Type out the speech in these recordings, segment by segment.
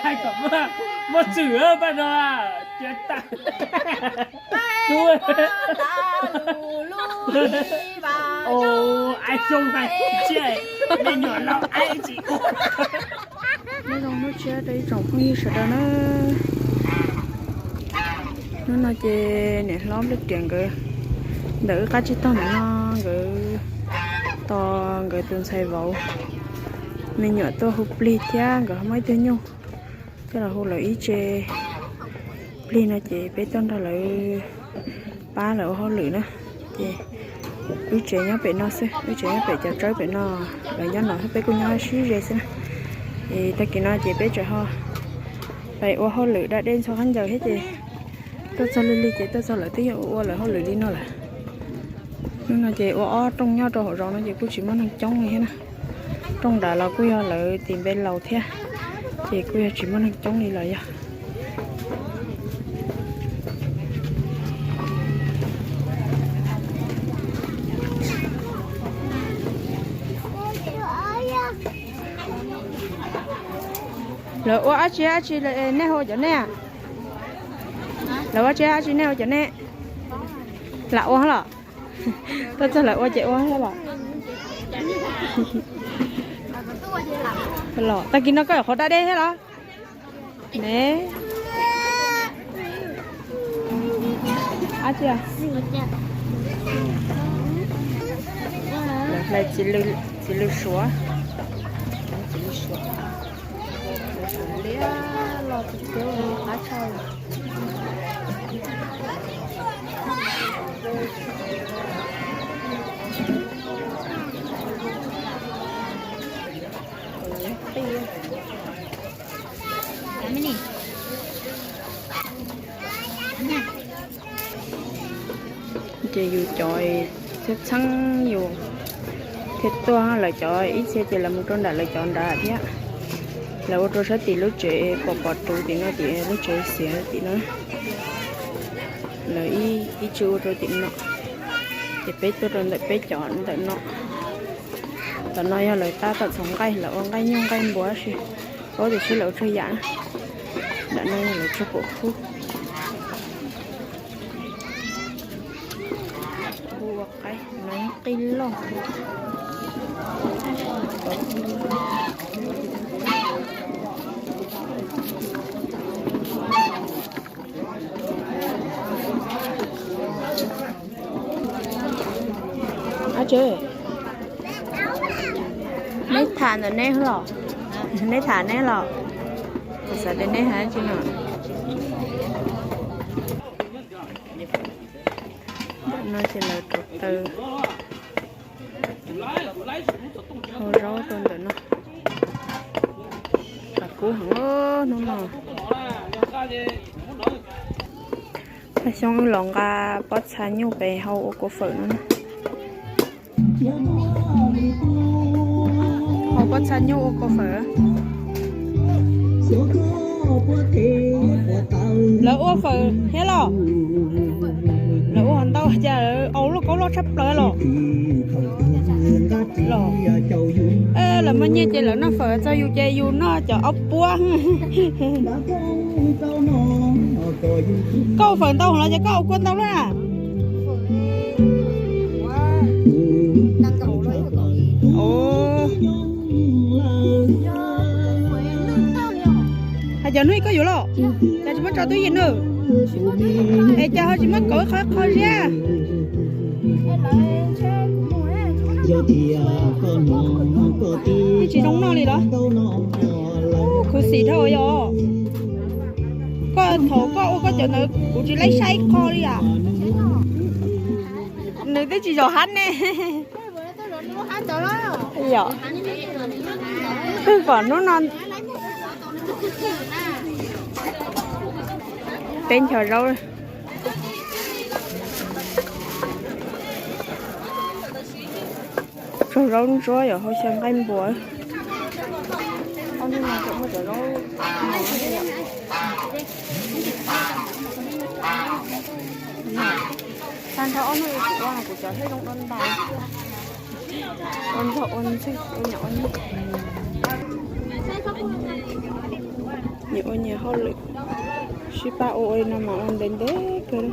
Hais kom muaj, muaj tswm paj no, cia tag. Aib xyoo hais tsiaj, me nyuam laus aib tsis ua. Nyob zoo hnub tshiab rau ib tsoom phooj ywg sawv daws na. Hnub no ces niam hlob Npliaj Riam nkawd ntawm wb qab tsib taug ntawm no, nkawd tos nkawd tus ntxhais vauv me nyuam tuaj hu plig thiab nkawd ho muaj ib tug nyuj coj los hu lawv ib tse plig no ces peb tuaj nrog lawv pab lawv ua hauj lwm na. Ces wb tsev nyob pem no xwb, wb tsev nyob pem cov tsawb pem no, lawv nyob no xwb, peb kuj nyob sib ze xwb na. Es tag kis no ces peb tseem ho pais ua hauj lwm da dej ntxhua khaub ncaws thiab ces tuaj txog lig lig ces tuaj txog lawv twb yeej ua ua lawv hauj lwm li no lawm. Hnub no ces ua ob rooj nyob rau hauv zos no ces kuj tsis muaj neeg coob li thiab na. Rooj nrad los kuj yog lawv tis npe laus thiab, ces kuj yog tsis muaj neeg coob li los yog. Lawv ua dab tsi dab tsi nej hu cov nej? Lawv ua dab tsi dab tsi nej hu cov nej? Lam ua los? Tuaj txog lawv ua ces ua los? Los tag kis no koj yuav qhov da dej thiab los? Ne, dab tsi? Lawv hlais txiv lws suav. Txiv lws suav liab los txog qab tshaj. Ces yus cov txheeb txheeb yus thiaj tuaj, lawv cov ib txhia ces lawv mus rau nram lawv cov nrad thiab. Lawv ua rau sab tim lub tsev pom pom ruv tim no, tim lub tsev xiav tim no. Lawv ib tsi ua rau tim no, ces peb tuaj rau ntawm peb cov ntawm no. Tom no yog lawv tab tom txhoov nqaij, lawv ua nqaij nyuj nqaij npua si, paub tias seb lawv ua tsawg yam. Nram no yog lawv tsawg pum hub. Ua qaib no qij loj. Ab tsi, neb tham ntawm neb los? Neb tham neb los? Kuv xav tias neb hais tsi no. Ntawm no ces lawv rauv taws hau zaub rau ntawm no. Qas kub heev hnub no. Tag xyoo wb los nqa pob txha nyuj pes hau ua kua fawm no. Hau pob txha nyuj ua kua fawm. Lawv ua fawm thiab los? Lawv ua ntau cas lawv au loj kaub loj tshaj plaws los? Los, lawv mas nyiaj ces lawv noj fawm, txog yus ces yus noj cov ob puab. Koj ua fawm ntau los ces koj ua kua ntau lawm na? Hais cov hnub ib koj yuav los, cas tsis muab tso tub yees na? Es cas ho tsis muab kauv qhov qho ziab? Yeej tsis zoo noj li los? Khuv xim dhau yog. Koj thaum koj ua koj cov ntawd kuv tsis laib saib qho li as. Nws twb tsis zaum hab ne. Yog, pom hnub no peb ncho zaub. Tsuag zaub ntsuab yog hau xyaw nqaij npua. Tag nrho ob hnub kuv ua kuv cov thiaj zoo dua ntais. Ua ntog ua ntxwg ua nyom ua nyuj. Nyias ua nyias hauj lwm, sib pab ua ua no mas ua ntev ntev kawg.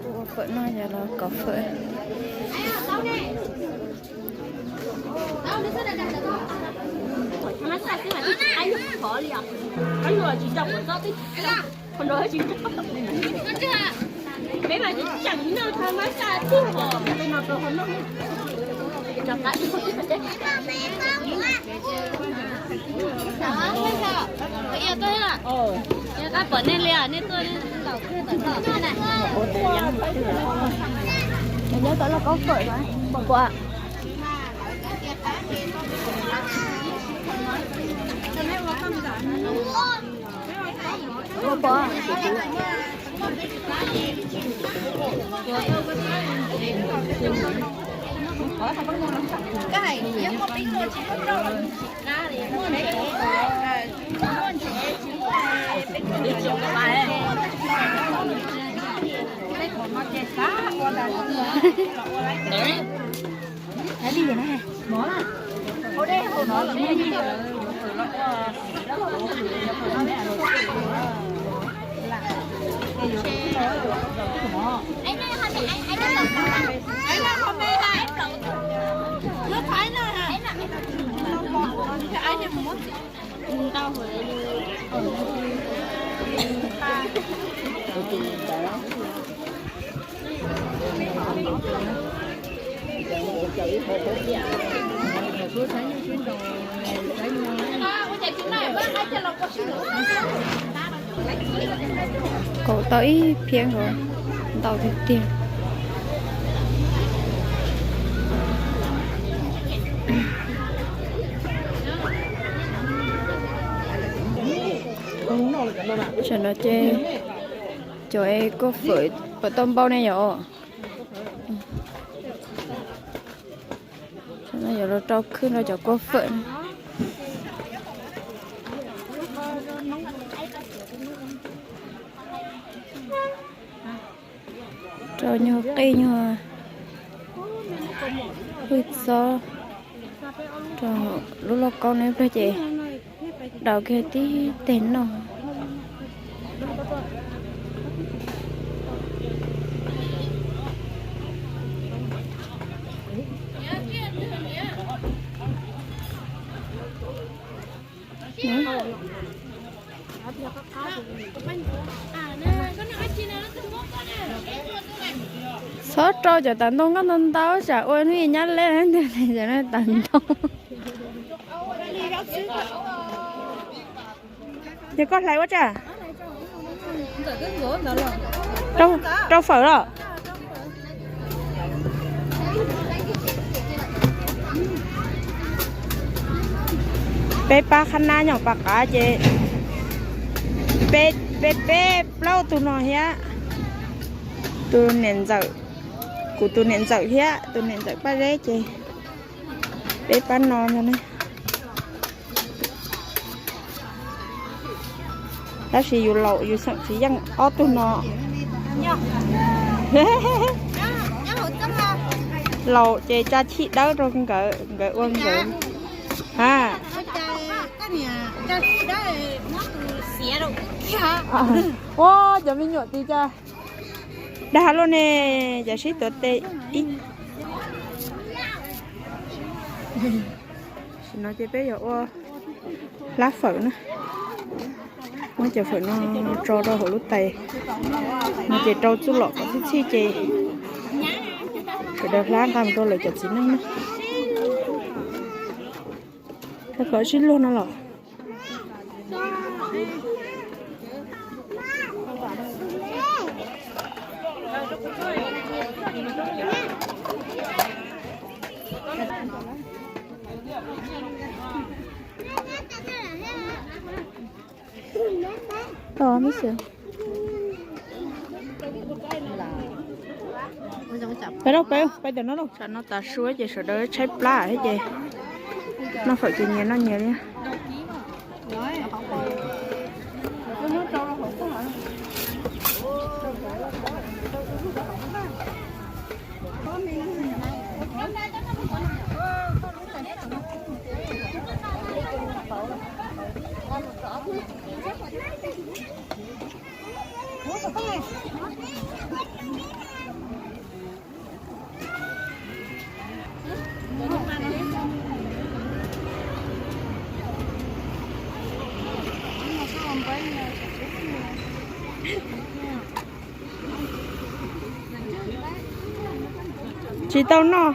Ua fawm no yog los kov fawm. Nyob tau los kov fawm no, pom pom. Pom pom. Kaum tau ib phiab nkaus, ntau tiag tiag. Tam no ces cov es kuaj fawm puas tau npau ne yom. Tam no yuav los rau khwb rau cov kuaj fawm. Rau nyuag qij nyuag hwj txob rau lub lauj kaub no ib pliag ces daus kiag tib teg noj. Txhob rau cov tawv ntoo nkauj ntau ntau, tsam ua hnub ib nyab leb ntag, cov tawv ntoo. Yog koj hlais ua tsaug? Rau fawm los? Peb pab qhab nab nyom pab qav ces peb peb plaub tug no thiab, tus niam ntxawm, kuv tus niam ntxawm thiab tus niam ntxawm Paj Zeb ces peb pab no ntag na. Tab sis yus laus yus xeem tsis yeej ob tug no. Laus ces tsa chij dawb rau nkawd, nkawd ua nkawd. Ha. Ua cov me nyuam tid cas dag luaj ne, cas sib tuav tes ib. Tam no ces peb yuav ua hlab fawm na. Muab cov fawm no tso rau hauv lub tais no ces rau txuj lom kom txhij txhij ces sawv daws hlab nqa mus rau lawv cov txiv neej na. Rau kom sib luag no los. Tos me xwb. Peb lauj, peb, peb tam no lauj, tam no tav su ces sawv daws tshaib plab thiab ces noj fawm ces nyias noj nyias li. Tsis tau noj.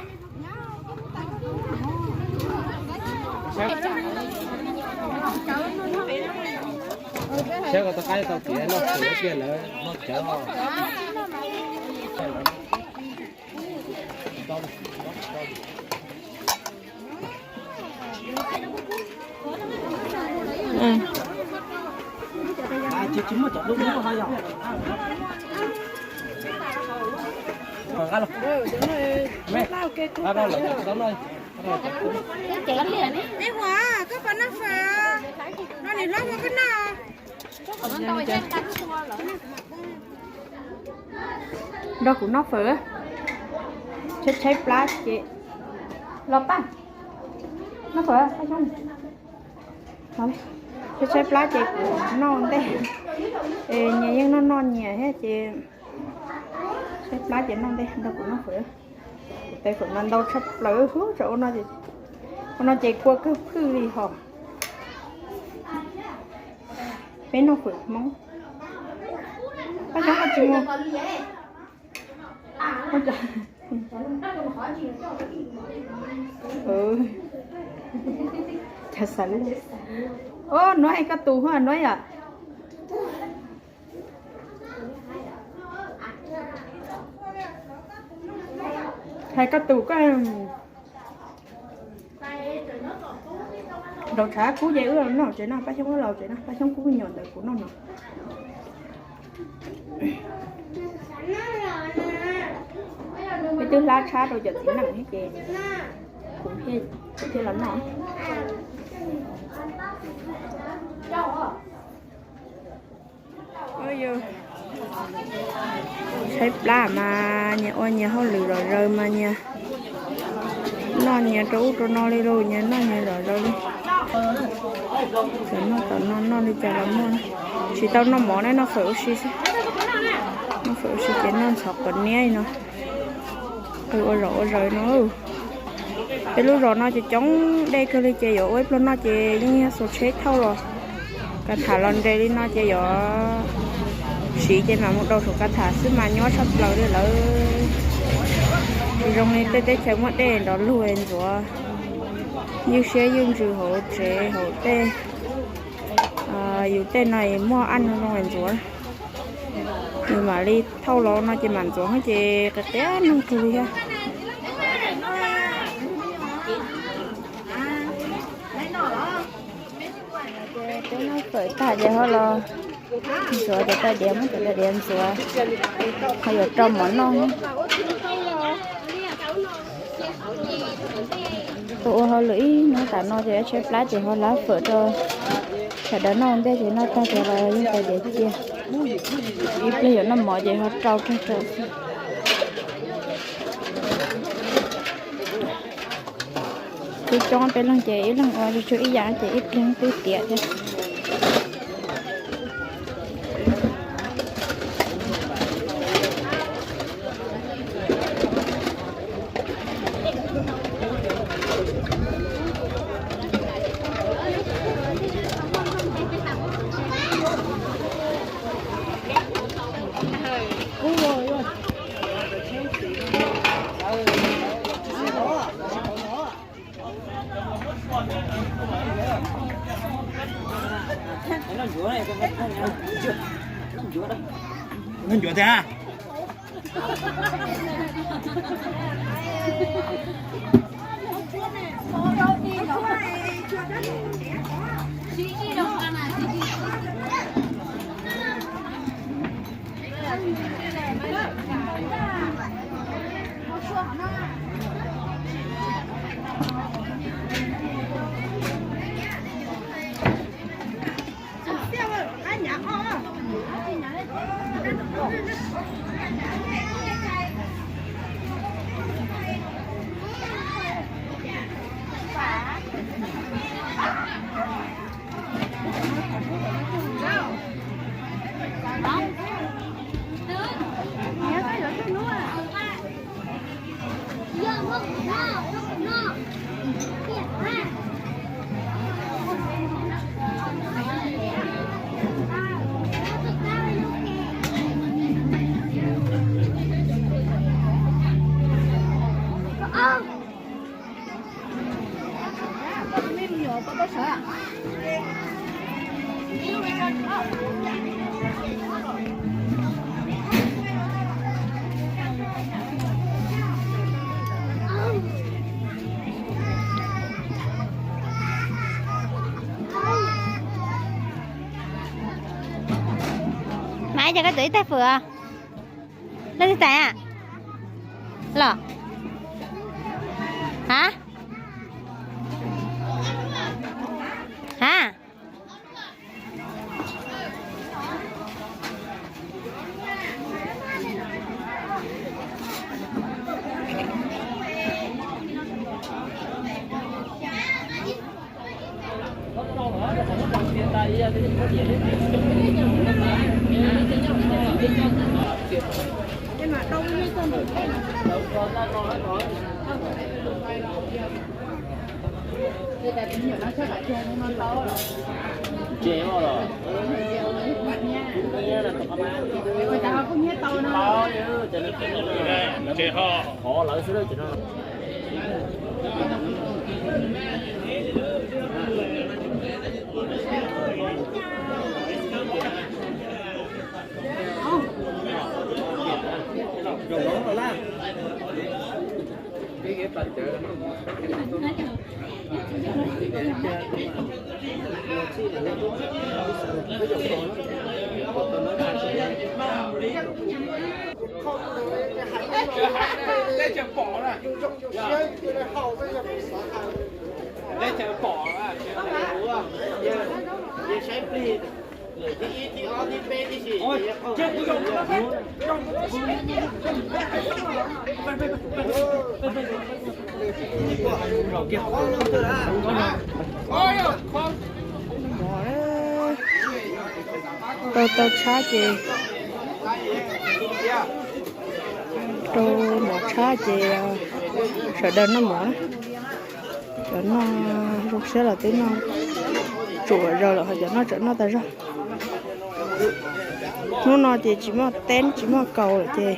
Me Huas, koj puas noj fawm? No nim hlob ua koj noj. Nrog kuv noj fawm, tshaib tshaib plab ces los pab noj fawm. Tshaib tshaib plab ces kuv noj ntej, nyias yeej noj noj nyias thiab ces tshaib plab ces noj ntej nrog kuv noj fawm. Kuv tes fawm mas ntau tshaj plaws, ua no ces kua kawg phwj li hos. Peb noj fawm Hmoob. Paj Xyoob koj tsis mus. Cov xav lub, o, nuav hais koj tus hua nuav yom. Hais koj tus koj. Laus tshav kub ces wb los noj tsev no, Paj Xyoob wb los tsev no, Paj Xyoob kub nyuam ntawd kuv noj no. Peb twb hlab tshab rau cov txiv neej thiab ces kuv thiaj los noj. Tshaib plab mas nyias ua nyias hauj lwm zom zaws mas nyias noj nyias rau ub rau no li lauj, nyias noj nyias zom zaws li. Txawm noj tom no noj li cas los muaj. Tsis tau noj mov na, noj fawm ua si xwb. Noj fawm ua si ces noj ntxhov quav niab no. Qw ua zom ua zaws no. Peb lub zos no ces coob dej kawg li ces yuav ua ib pluag noj ces yeej yog xuas tsheb thauj los. Kav tham los nres li no ces yuav siv ces mam mus daus saum kav tham xwb mas nyuaj tshaj plaws li lawm. Tsis zoo li tej teb chaws muaj dej nrov lug ntxuav ywj siab ywj ntsws hauv tsev hauv tej. Yus tej no muaj aj no zoo ntxuav. Nws mam li thauj los no ces mam ntxuav ces qias qias neeg kawg li thiab. Peb noj fawm tag ces ho los ntxuav cov tais diav, muab cov tais diav ntxuav, ho yuav rau mov noj. Ua ua hauj lwm ib hnub tas no ces tshaib plab ces ho hlab fawm rau sawv daws noj ua ntej ces noj tag ces los yeej tais diav cia. Ib pliag yuav noj mov ces ho rau kiag rau xwb. Twb coob peb leeg ces ib leeg ua tsuag tsuag ib yam ces ib pliag twb tiav thiab. Ncuav thiab. Mas cas koj tuav ib tag fwm os? Leej twg tais a? Los? Ha? Ha? Tau tau tshab ces rau mov tshab ces sawv daws noj mov. Cov noj zoo siab los twb noj tsuam zaws lawm, ho cov noj tseem noj tas zog. Hnub no ces tsis muaj teb tsis muaj kaus lawm ces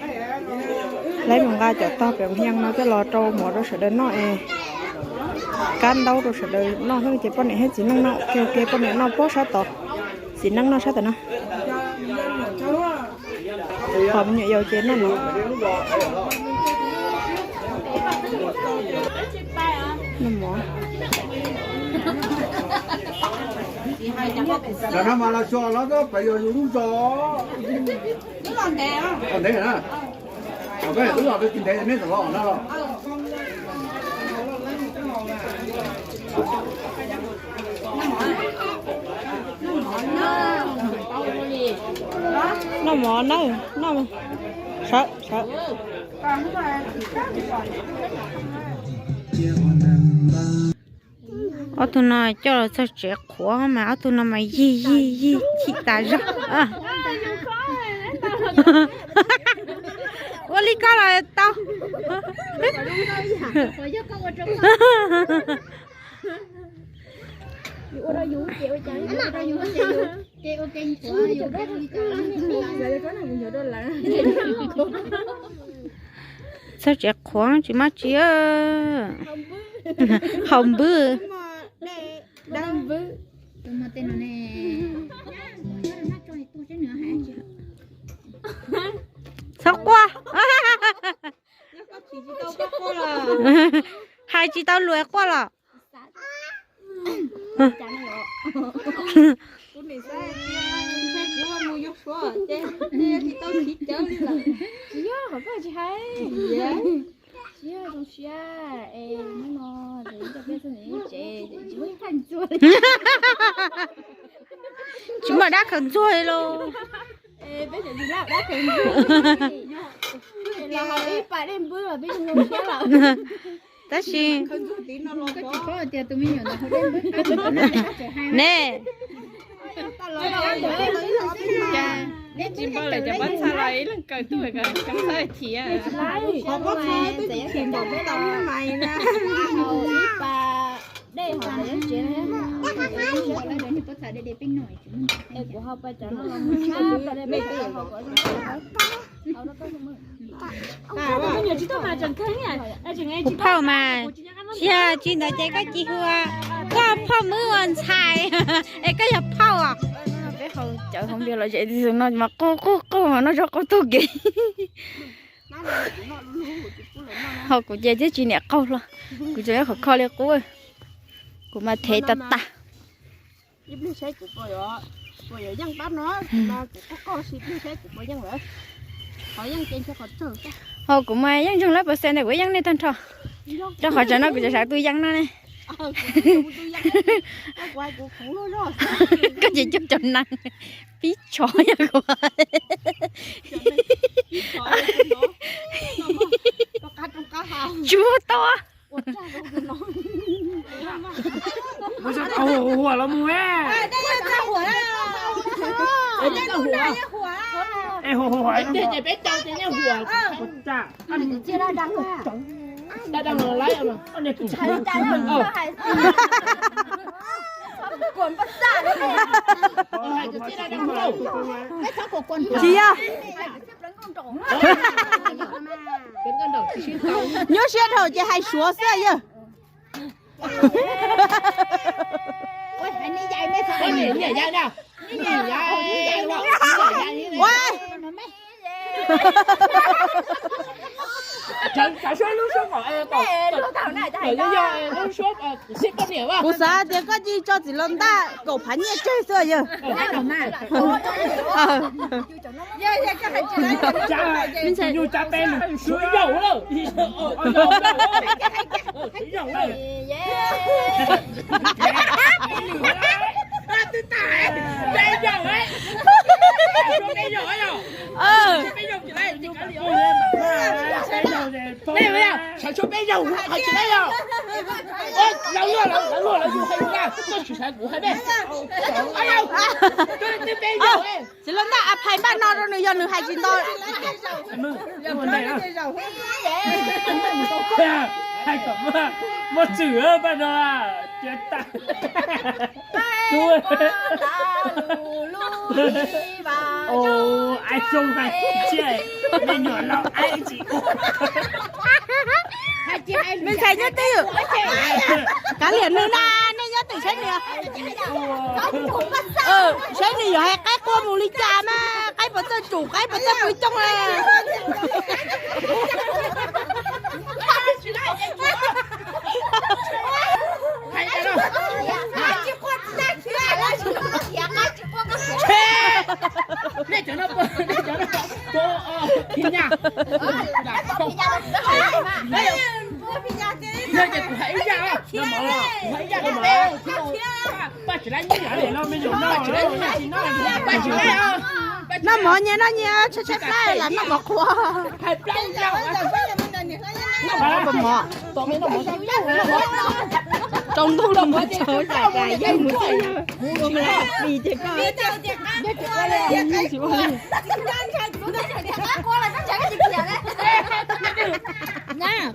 lawv mus nqa cov tog pem heev no coj los rau mov rau sawv daws noj es kab ntaub rau sawv daws noj xwb ces poj niam thiab txiv neej noj ua ke, poj niam noj pob sab tod, txiv neej noj sab tom no. Ho me nyuam yaus ces noj no. Noj mov. Tam no mas los tso los pem yog yus lub zos. Ntev na. Koj twb los tsis ntev neb txawm los no los. Noj mov na, noj, sawv, sawv. Ob tug no coj los txog tsev qhuav mas ob tug no mas yig yig yig chim tas zog. Ua li koj los tau. Txog tsev qhuav tsis maj tsi. Haus npwb. Txhob quaj. Hais tsis tau lus quaj los. Ces tsis tau khiv cawv li lawm. Tsis yog, qhov koj tsis hais. Tsis yog, zoo siab es hnub no ces coj peb txog ntawm tsev ces tsis muaj ib phaj ntxuag li. Tsis muaj dab khaws ntxuag li lauj. Peb tseem tsis muaj dab khaws ntxuag li. Los hais ib pas dej npwb los peb zoo zoo siab lawm. Tab sis koj tsis paub hais tias tus me nyuam ntawd haus dej npwb qab npaum ne. Neb tsis npau lawm cov pob txha los ib leeg kaw tuaj kom txhob thiav. Qhov pob txha twb tsis npaum peb tau ib mais na. Haus ib pas dej haus ntawm lub tsev na. Kuv hau pas cov no los mus tshab pas dej peb tau haus kom zoo. Kuv phauj mas, tsis yog tsis ntawd ces koj cia li hu ua koj phauj Mab ua ntxhais, es koj yog phauj os. Peb haus cawv haus npias los zem tis no mas qub qub qub mas noj zog qub tug kev. Ho kuv ces thiab tsis niam qaug hlo, kuv tseem ib qhov kho li qub, kuv mas thev tas tas. Ho kuv mas yeej ntseeg lawv pes xees ntawm kuv yeej nej tag nrho, rau qhov tsam no kuv tseem sawv tus yees no ne. Koj ces coj cov nees pib tshov yog kuv. Tsis muaj tau. Huam los mus. Tsis yog. Nyuaj siab dhau ces hais Suav xwb yog. Kuv xav tias koj cia li tso txiv laus ntaj kaum phav nyiaj tseg xwb yog. Txiv laus ntaj a phais npaj no rau nws yog nws hais tsis ntau. Hais kom muaj txwm paj no. Aib zoo hais tsiaj, me nyuam laus aib tsis ua. Me ntxhais nyob twg? Kav liam nws na, nej nyob twg saib nws. Saib nws yuav hais qaib qua mus li cas mas qaib puas txawj tsum, qaib puas txawj pw coob na. Noj mov nyias noj nyias, tshaib tshaib plab lam noj mov qhuav. Tsaus ntuj los mus tsaus zam zam yeej mus txog yog. Vim ces koj tsis ua li. Koj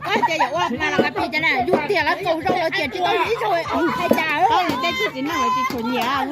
hais tias yuav ua mas los kav pis cas na, yus tiag lawv kaus zoo lawv tias tsis tau ib zaug hais cas. Tau lawm tej txiv txiv neej lawv tsis tshua nyiam.